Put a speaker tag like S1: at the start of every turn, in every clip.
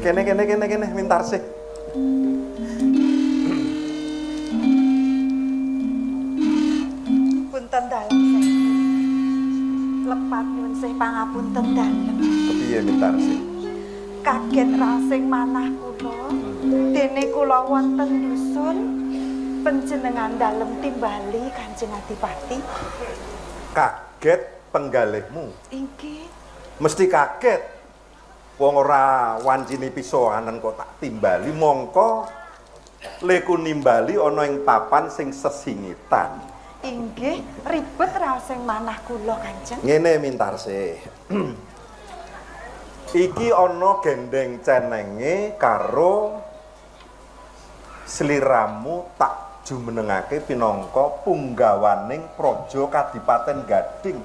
S1: Kene kene kene kene Mintarsih.
S2: Punten dalem sewu. Lepat nyuwun sih pangapunten dalem.
S1: Kepiye Mintarsih?
S2: Kaget rasing manah kula. Dene kula wonten dusun panjenengan dalem timbali Kanjeng Adipati.
S1: Kaget penggalihmu.
S2: Inggih.
S1: Mesti kaget. Wong ora wancine pisowanan kok tak timbali mongko leku nimbali ana ing papan sing sesingitan.
S2: Inggih, ribet rasing manah kula Kanjeng.
S1: Ngene Mintarsih. Iki ana gendeng cenenge karo sliramu tak jumenengake pinangka punggawaning praja Kadipaten Gading.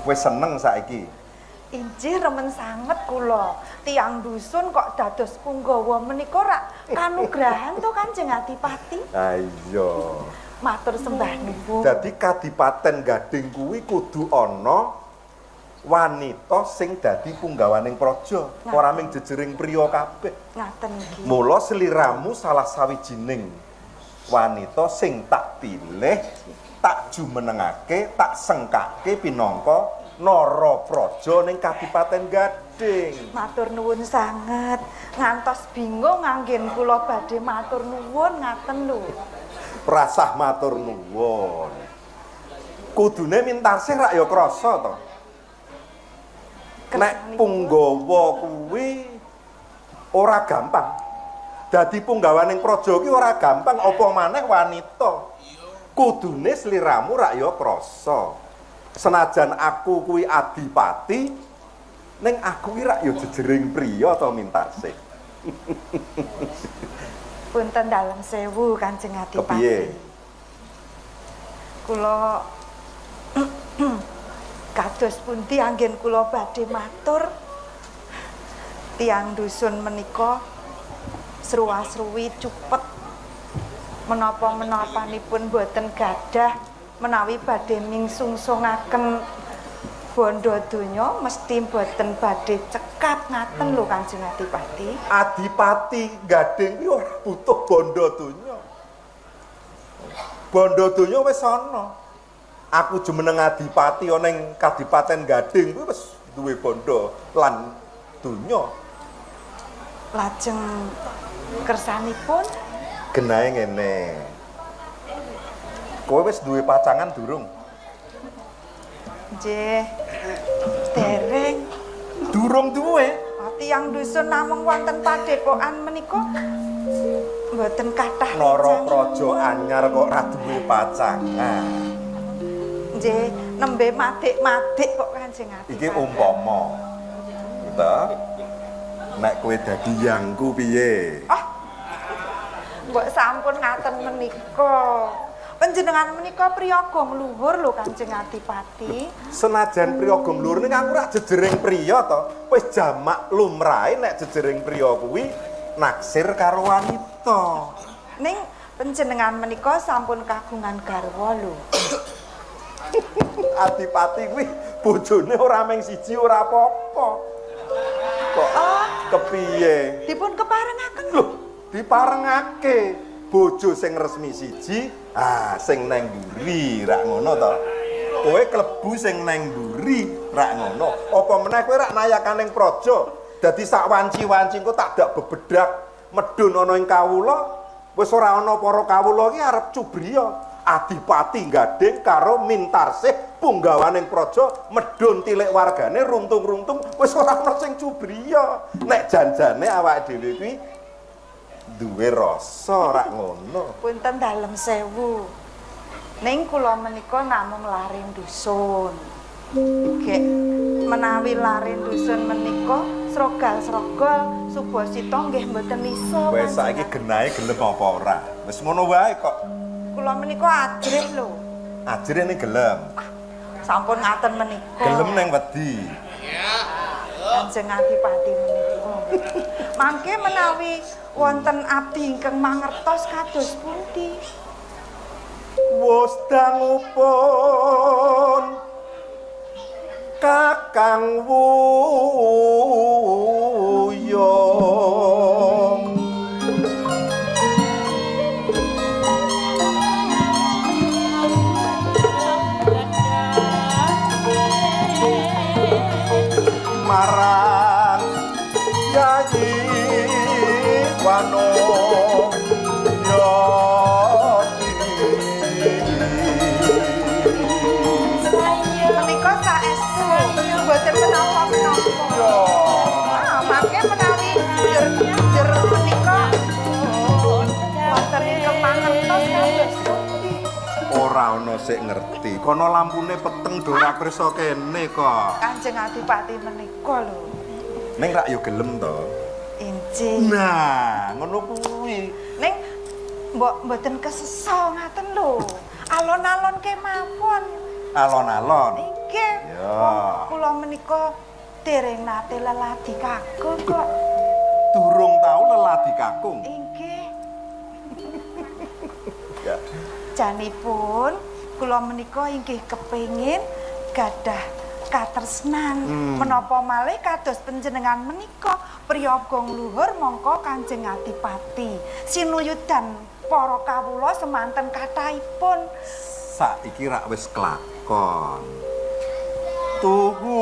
S1: Wis seneng saiki.
S2: Injih remen sanget kula. Tiang dusun kok dados punggawa menika rak kanugrahan to Kanjeng Adipati.
S1: Ha iya.
S2: Matur sembah nuwun.
S1: Dadi Kadipaten Gading kuwi kudu ana wanita sing dadi punggawaning praja, ora mung jejering priya kabeh.
S2: Ngaten iki.
S1: Mula sliramu salah sawijining wanita sing tak pilih, tak jumenengake, tak sengkake pinangka nara praja ning Kadipaten Gading.
S2: Matur nuwun sanget. Ngantos bingung anggen kula badhe matur nuwun ngaten lho.
S1: Rasah matur nuwun. Kudune Mintarsih rak ya krasa to. Nek punggawa kuwi ora gampang. Dadi punggawaning praja kuwi ora gampang apa maneh wanita. Kudune sliramu rak ya krasa. Senajan aku kuwi adipati, ning aku kuwi rak ya jejering priya to Mintarsih.
S2: Punten dalem sewu Kanjeng Adipati.
S1: Kepiye?
S2: Kula kados pundi anggen kula badhe matur tiang dusun menika sruwa-sruwi cupet menapa-menapanipun boten gadah menawi badhe mingsungsungaken bondo donya mesti boten badhe cekap ngaten lho Kanjeng Adipati.
S1: Adipati Gading kuwi ora butuh bondo donya. Bondo donya wis ana. Aku jumeneng adipati ana ing Kadipaten Gading kuwi wis duwe bondo lan donya.
S2: Lajeng kersanipun
S1: genahe ngene. Kowe wis duwe pacangan durung?
S2: Nggih. Dereng.
S1: Durung duwe.
S2: Tiyang dusun namung wonten padepokan menika mboten kathah.
S1: Nara praja anyar kok ora duwe pacangan.
S2: Nggih, nembe madik-madik kok Kanjeng Adipati.
S1: Iki umpama. Gitu. Nek kowe dadi yangku piye?
S2: Oh. Mbok sampun ngaten menika. Panjenengan menika priya gong luhur lho Kanjeng Adipati.
S1: Senajan priya gong luhur ning aku ora jejering priya to. Wis jamak lumrahe nek jejering priya kuwi naksir karo wanita.
S2: Ning panjenengan menika sampun kagungan garwa lho.
S1: Adipati kuwi bojone ora mung siji ora apa-apa. Kok kepiye?
S2: Dipun keparengaken
S1: lho, diparengake. Bojo sing resmi siji, ah sing nang mburi rak ngono to. Kowe klebu sing nang mburi rak ngono. Apa meneh kowe rak nayakaning praja. Dadi sak wanci-wanci engko tak dak bebedak medhun ana ing kawula, wis ora ana para kawula iki arep cubriya. Adipati Gading karo Mintarsih punggawaning praja medhun tilik wargane runtung-runtung wis ora ana sing cubriya. Nek janjane awake dhewe kuwi duwe rasa rak ngono.
S2: Punten dalem sewu. Ning kula menika namung laring dusun. Gek menawi laring dusun menika srogal-srogol subasita nggih mboten iso.
S1: Wis saiki genahe gelem apa ora? Wis ngono wae kok.
S2: Kula menika ajrih lho.
S1: Ajrih ning gelem.
S2: Sampun ngaten menika.
S1: Gelem ning wedi.
S2: Kanjeng Adipati menika. Mangke menawi wonten abdi ingkang mangertos kados pundi?
S1: Wus dangupun Kakang Wuyung. Yayi Wano Yati.
S2: Menika saestu mboten menapa-menapa.
S1: Ya.
S2: Ah, mangke menawi jer menika wonten ingkang mangertos kados pundi.
S1: Ora ana sing ngerti. Kono lampune peteng do ora pirsa kene kok.
S2: Kanjeng Adipati menika lho.
S1: Ning rak yo gelem to.
S2: Injih.
S1: Nah, ngono kuwi.
S2: Ning mbok mboten keseso ngaten lho. Alon-alon kemawon.
S1: Alon-alon.
S2: Inggih.
S1: Ya.
S2: Wong kula menika dereng nate leladi kakung kok.
S1: Durung tau leladi kakung.
S2: Inggih.
S1: Ya.
S2: Janipun kula menika inggih kepengin gadah katresnan menapa malih kados panjenengan menika priyaga ngluhur mongko Kanjeng Adipati sinuyudan para kawula semanten kathahipun.
S1: Saiki rak wis kelakon. Tuhu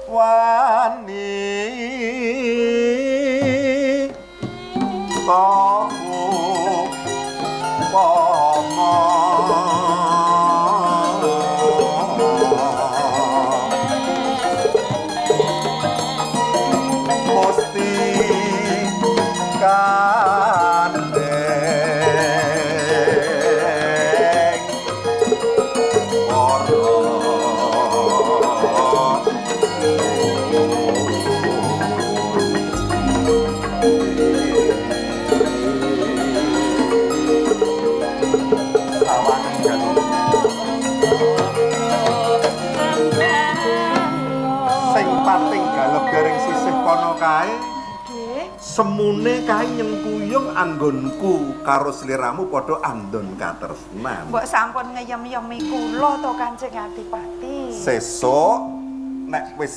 S1: wani tahu pama musti kandheng para. Sawangan galuh. Sing pating galep garing sisih kono kae,
S2: Nggih.
S1: Semune kae nyengkuyung anggonku karo sliramu padha andon katresnan.
S2: Mbok sampun ngeyem-yemi kula to Kanjeng Adipati.
S1: Sesuk nek wis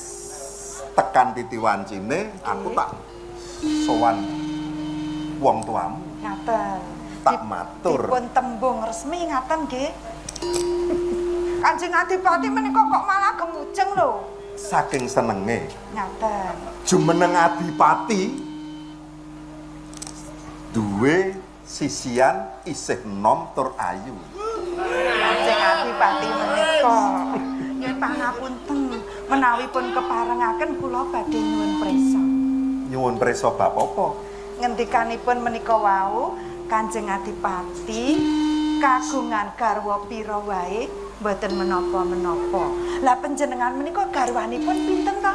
S1: tekan titi wancine, aku tak sowan wong tuamu.
S2: Ngaten.
S1: Tak matur.
S2: Dipun tembung resmi ngaten nggih. Kanjeng Adipati menika kok malah gemujeng lho.
S1: Saking senenge
S2: Ngaten.
S1: Jumeneng Adipati duwe sisian isih nom tur ayu.
S2: Kanjeng Adipati menika nyuwun pangapunten menawi pun keparengaken kula badhe nyuwun prisa.
S1: Nyuwun prisa bab apa?
S2: Ngendikanipun menika wau Kanjeng Adipati kagungan garwa pira wae mboten menapa-menapa. Lah panjenengan menika garwanipun pinten to?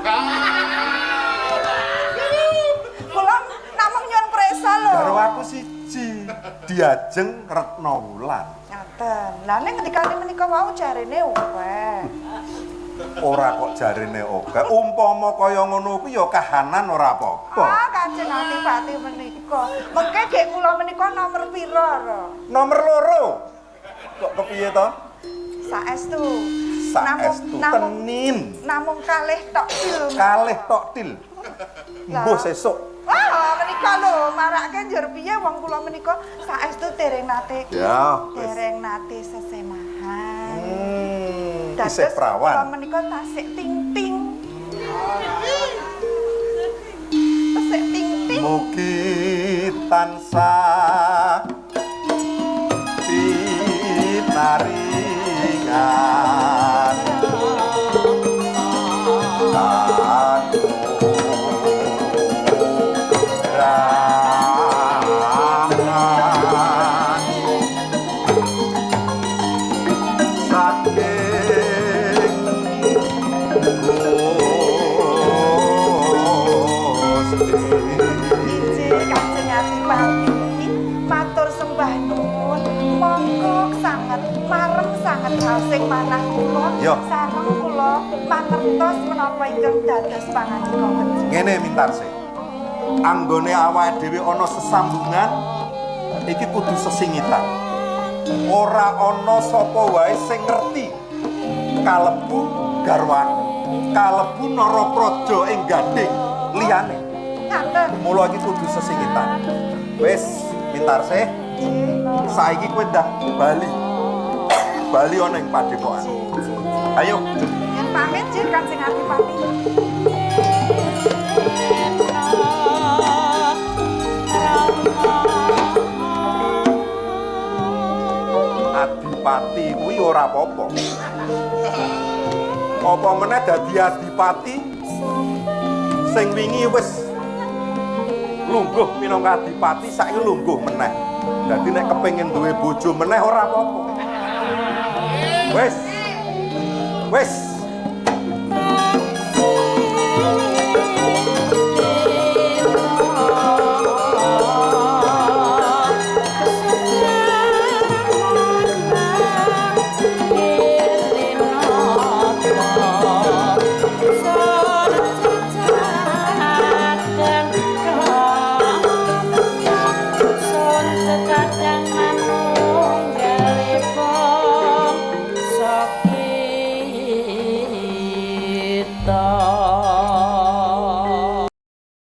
S2: Kula namung nyuwun prisa lho.
S1: Garwaku siji, Diajeng Retna Wulan.
S2: Ngaten. Lah ning ngendikane menika wau jarene akeh.
S1: Ora kok jarene akeh. Umpama kaya ngono kuwi ya kahanan ora apa-apa.
S2: Ah, Kanjeng Adipati menika. Mengke gek kula menika nomor pira ro?
S1: Nomor 2. Kok kepiye to?
S2: Saestu.
S1: Saestu tenin.
S2: Namung kalih tok til.
S1: Kalih tok til. Mbuh sesuk.
S2: Wah, menika lho, marake njur piye wong kula menika saestu dereng nate.
S1: Ya, wis.
S2: Dereng nate sesemahan.
S1: Isih
S2: Dados
S1: prawan.
S2: Kula menika tasik ting-ting. Tasik ting-ting.
S1: Mugi tansah pinaringan kanugrahan saking Gusti.
S2: Injih Kanjeng Adipati matur sembah nuwun. Monggo sanget marem sanget raosing manah kula. Sareng kula mangertos menapa ingkang dados pangandika panjenengan.
S1: Ngene Mintarsih. Anggone awake dhewe ana sesambungan iki kudu sesingitan. Ora ana sapa wae sing ngerti kalebu garwaku, kalebu Narapraja ing Gading liyane.
S2: Ngaten.
S1: Mula iki kudu sesingitan. Wis, Mintarsih, saiki kowe ndang bali. Bali ana ing padepokan. Ayo.
S2: Yen pamit jih Kanjeng Adipati.
S1: ora apa-apa. Apa meneh dadi adipati sing wingi wis lungguh minangka adipati, saiki lungguh meneh. Dadi nek kepengin duwe bojo meneh ora apa-apa. Wis. Wis.